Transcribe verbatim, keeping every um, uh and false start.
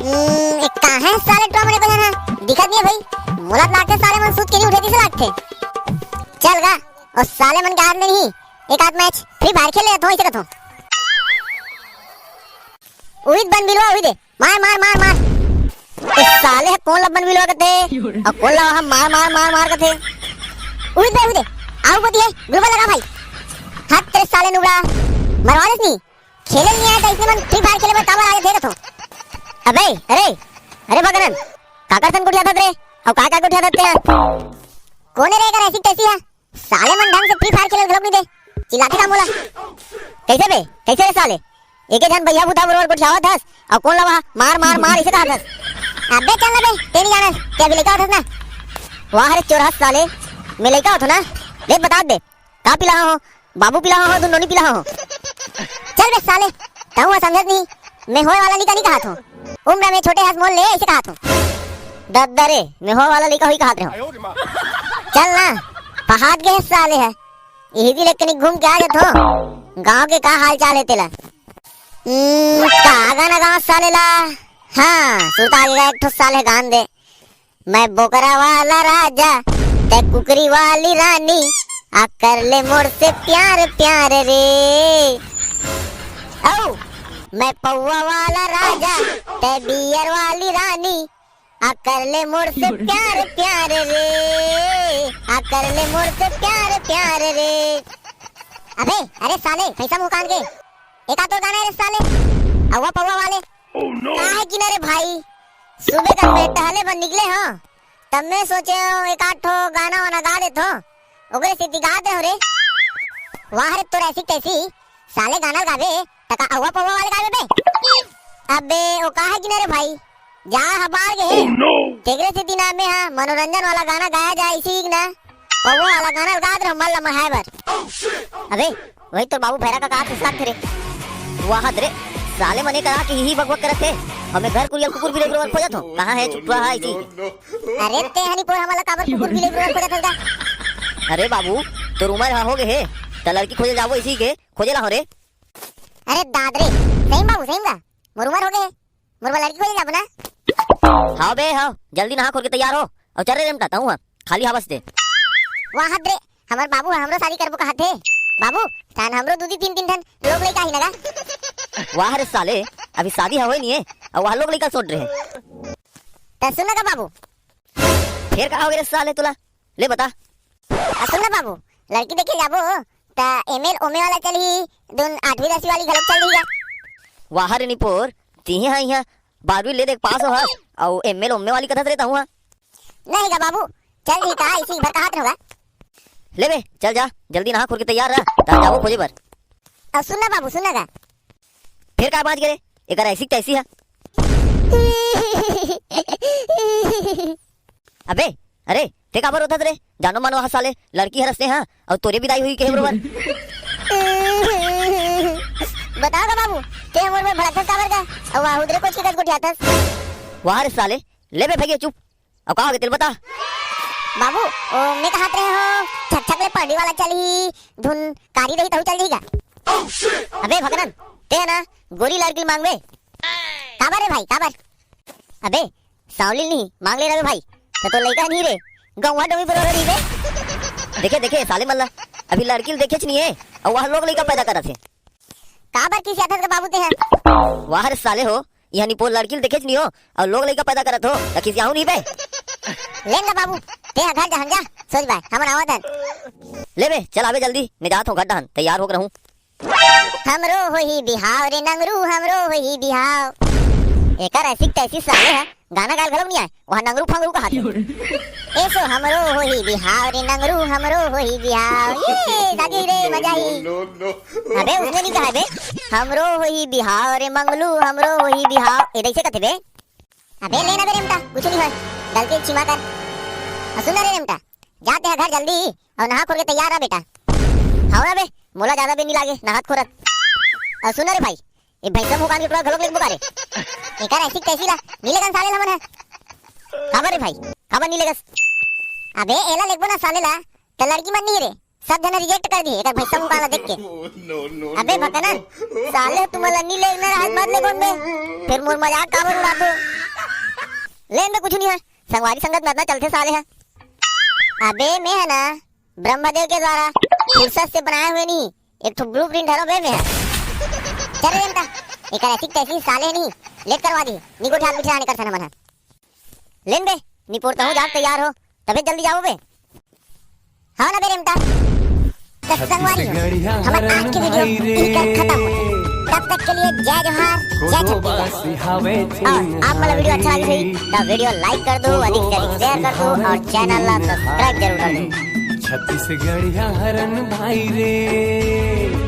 हम्म, ए, कहाँ हे साले टुरा मन एको झन ह? दिखत नइ हे भाई। मोला तो लागथे साले मन सुत के नइ उठे तइसे लागथे। चल गा, ओ साले मन के हाथ में नहीं, एक आध मैच फ्री फायर खेल लेथों, अइसे कथों। उहित बन बिलवा, उही दे। मार, मार, मार, मार। ए साले ह कोन ला बन बिलवा कथे? अउ कोन ला हम मार, मार, मार, मार कथे? उहित बे, उहित दे। आऊ कोती हे, ग्लूबल लगा भाई। हट तेरे साले नुबड़ा। मरवा देस नहीं। खेले नहीं आय, त अइसने मन फ्री फायर खेले बर काबर आ जाथे कथों। अबे, अरे, अरे भगनन, काकर सन गोठियाथस रे? अउ का का गोठियाथस तें? कोन ए रे एकर ऐसी तैसी ह? साले मन ढंग से फ्री फायर खेले घलोक नहीं दे। चिल्लाथे का मोला? कइसे बे? कइसे रे साले? एके झन भैया भूता बरोबर गोठियावत हस, अउ कोन ला वहाँ मार, मार, मार अइसे कहत हस? अबे चल ना बे, तें नहीं जानस, तें अभी लइका होथस ना। वाह रे चोरहा साले, मैं लइका होथों ना? ले बता दे, का पिला हो? बाबू पिला हो, धुन नोनी पिला हो। चल बे साले, तहूँ ह समझत नहीं, मैं होए वाला लइका नहीं कहत हों। उम्र में छोटे हस मोर ले, अइसे कहत हों। दद्दा रे, मैं होए वाला लइका होही कहत रहेंव। चल ना, पहात गे हे साले ह। इही दिन ले कनी घूम के आ जाथों। गाँव के का हाल चाल हे तेला? हम्म, का गाना गाँव साले ला? हाँ, सुरता आगे का एक ठो साले गान दे। मैं बोकरा वाला राजा, तै कुकरी वाली रानी, आ कर ले मोर से प्यार प्यार रे। औ, मैं पौवा वाला राजा, तै बियर वाली रानी, आ कर ले मोर से प्यार प्यार रे, आ कर ले मोर से प्यार प्यार रे। अबे, अरे साले, भैंसा मुँह कान के, एका तोर गाना हे रे साले, अउवा पौवा वाले। काहे कि ना रे भाई, सुबह का मैं टहले बर निकले हों, तब मैं सोचे हों एक आध ठो गाना वाना गा देथों, ओकरे सेती गा दे हों रे। वाह रे तोर ऐसी तैसी, साले गाना गाबे, तका अउवा पौवा वाले गाबे बे। अबे, ओ काहे कि ना रे भाई, जा हबार गे हे। तेकरे सेती ना मैं हा मनोरंजन वाला गाना गाया जाए इसी ना, पौवा वाला गाना गा दे हों मन ला मढ़ाए बर। अबे, वही तोर बाबू भैरा का का फुसलात रे। वाह रे, साले मन ए करा के ही बकबक करत हे। हमें घर कुरिया कुकुर बिले बरोबर खोजत हों। कहाँ हे चुटुआ हा इसी? अरे ते हनी पोर हमला काबर कुकुर बिले बरोबर खोजत हस गा? अरे बाबू, तोर उमर हा हो गे हे, त लड़की खोजे जाबो इसी के, खोजे ला हों रे। अरे दाद रे, सही में बाबू, सही में गा? मोर उमर हो गे हे, मोर बर लड़की खोजे जाबो ना? हाव बे, हाव, जल्दी नहा खोर के तैयार हो, अउ चल रे रेमटा, तहूँ हा, खाली हवस दे। वाह रे, हमर बाबू ह हमरो शादी करबो कहत हे। बाबू, तान हमरो दू दी तीन तीन ठन लोग लइका ही ना गा। वाह रे साले, अभी शादी ह होए नहीं हे, अउ वह लोग लइका सोच रहे हैं। त सुन ना गा बाबू। फेर का हो गे रे साले तोला? ले बता। आ सुन ना बाबू, लड़की देखे जाबो, त एम एल ओमे वाला चलही, दुन आठवीं दसवीं वाली घलोक चल रही गा। वाह रे निपोर, तिहे हा इहाँ बारहवीं ले देख पास हो हस, अउ एम एल ओमे वाली कथस रे तहूँ हा। नहीं गा बाबू, चल रही का, इसी भर कहात रहोगा। ले बे, चल जा, जल्दी नहा खोर के तैयार रह, त जाबो खोजे बर। अउ सुन ना बाबू, सुन ना गा। फेर का बाँच गे रे? एकर ऐसी तैसी हा। अबे, अरे, ते काबर रोथस रे? जानो मानो हा साले, लड़की हरस ते हा, अउ तोरे बिदाई होही के बरोबर। बताव गा बाबू, ते मोर बर भड़कथस काबर गा? अउ वाह उधरे कोच के कस गोठियाथस। वाह रे साले, ले बे भैया चुप। अउ का हो गे तेला बता। बाबू, ओ, मैं कहत रहे हों, छक छक ले पढ़ी वाला चलही, धुन कारी रही तहूँ चल जाही गा। अबे भगनन, ते ना गोरी लड़की मांगबे। काबर रे भाई, काबर? अबे, साँवली ल नहीं, मांग ले रहे भाई। त तो लइका नहीं रे, गौवा डोमी बरोबर रही बे। देखे, देखे, साले मन ला, अभी लड़की ल देखेच नहीं हे, अउ वह लोग लइका पैदा करत हे। काबर खिसियाथस गा बाबू ते हा? वाह रे साले हो, इहाँ निपोर लड़की ल देखेच नहीं हो, अउ लोग लइका पैदा करत हो, त खिसियाहू नहीं बे। ले ना बाबू, ते हा घर डहन जा, सोच बाय, हमन आवत हन। ले बे, चल आबे जल्दी, मैं जात हों घर डहन, तैयार होके रहूँ। हमरो होही बिहाव रे नंगरू, हमरो होही बिहाव। एकर ऐसी तैसी साले हा, गाना गाल घलोक नहीं आय, वहाँ नंगरू फंगरू कहाथे। एसो हमरो होही बिहाव रे नंगरू, हमरो होही बिहाव। ये, शादी रे, मजा ही। अबे, उसने नहीं कहा बे, हमरो होही बिहाव रे मंगलू, हमरो होही बिहाव। ए, ऐसे कथे बे। अबे, ले ना बे रेमटा, कुछ नहीं होय। गलती क्षमा कर। अउ सुन ना रे रेमटा, जा ते हा घर जल्दी अउ नहा खोर के तैयार रह बेटा। हाव ना बे, मोला ज्यादा बेर नहीं लागे नहात खोरत। अउ सुन ना रे भाई, ए भैंसा मुँह कान के टुरा घलोक लेगबो का रे? एकर ऐसी तैसी ला नी लेगन साले ल हमन ह। काबर रे भाई, काबर नी लेगस? अबे एला लेगबो ना साले ला, त लड़की मन नहीं रे, सब झन रिजेक्ट कर दिए एकर भैंसा मुँह कान ला देख के। अबे भकनन, साले तुमन ला नी लेगना रहत मत लेगोन बे, फिर मोर मजाक काबर उड़ाथो? लेन बे, कुछ नहीं है, संगवारी संगत में इतना चलते साले है। अबे मैं है ना, ब्रह्मदेव के द्वारा फुर्सत से बनाए हुए नहीं, एक ठो ब्लू प्रिंट हरो बे मैं। चल रे बेटा, एक ऐसी तैसी साले नहीं, लेट करवा दी, निको ठाक बिठा नहीं कर सना मना। लेन बे, निपोर तहूँ जाब तैयार हो, तबे जल्दी जाओ बे। हाँ ना बे रेमटा। तो संगवारी हो, हमारा आज के वीडियो इधर खत्म होता है। तब तक के लिए जय जोहार, जय छत्तीसगढ़। और आप वाला वीडियो अच्छा लगे सही, तो वीडियो लाइक कर दो, अधिक से अधिक शेयर कर दो और चैनल ला सब्सक्राइब जरूर कर दो। छत्तीसगढ़िया हरन भाई रे।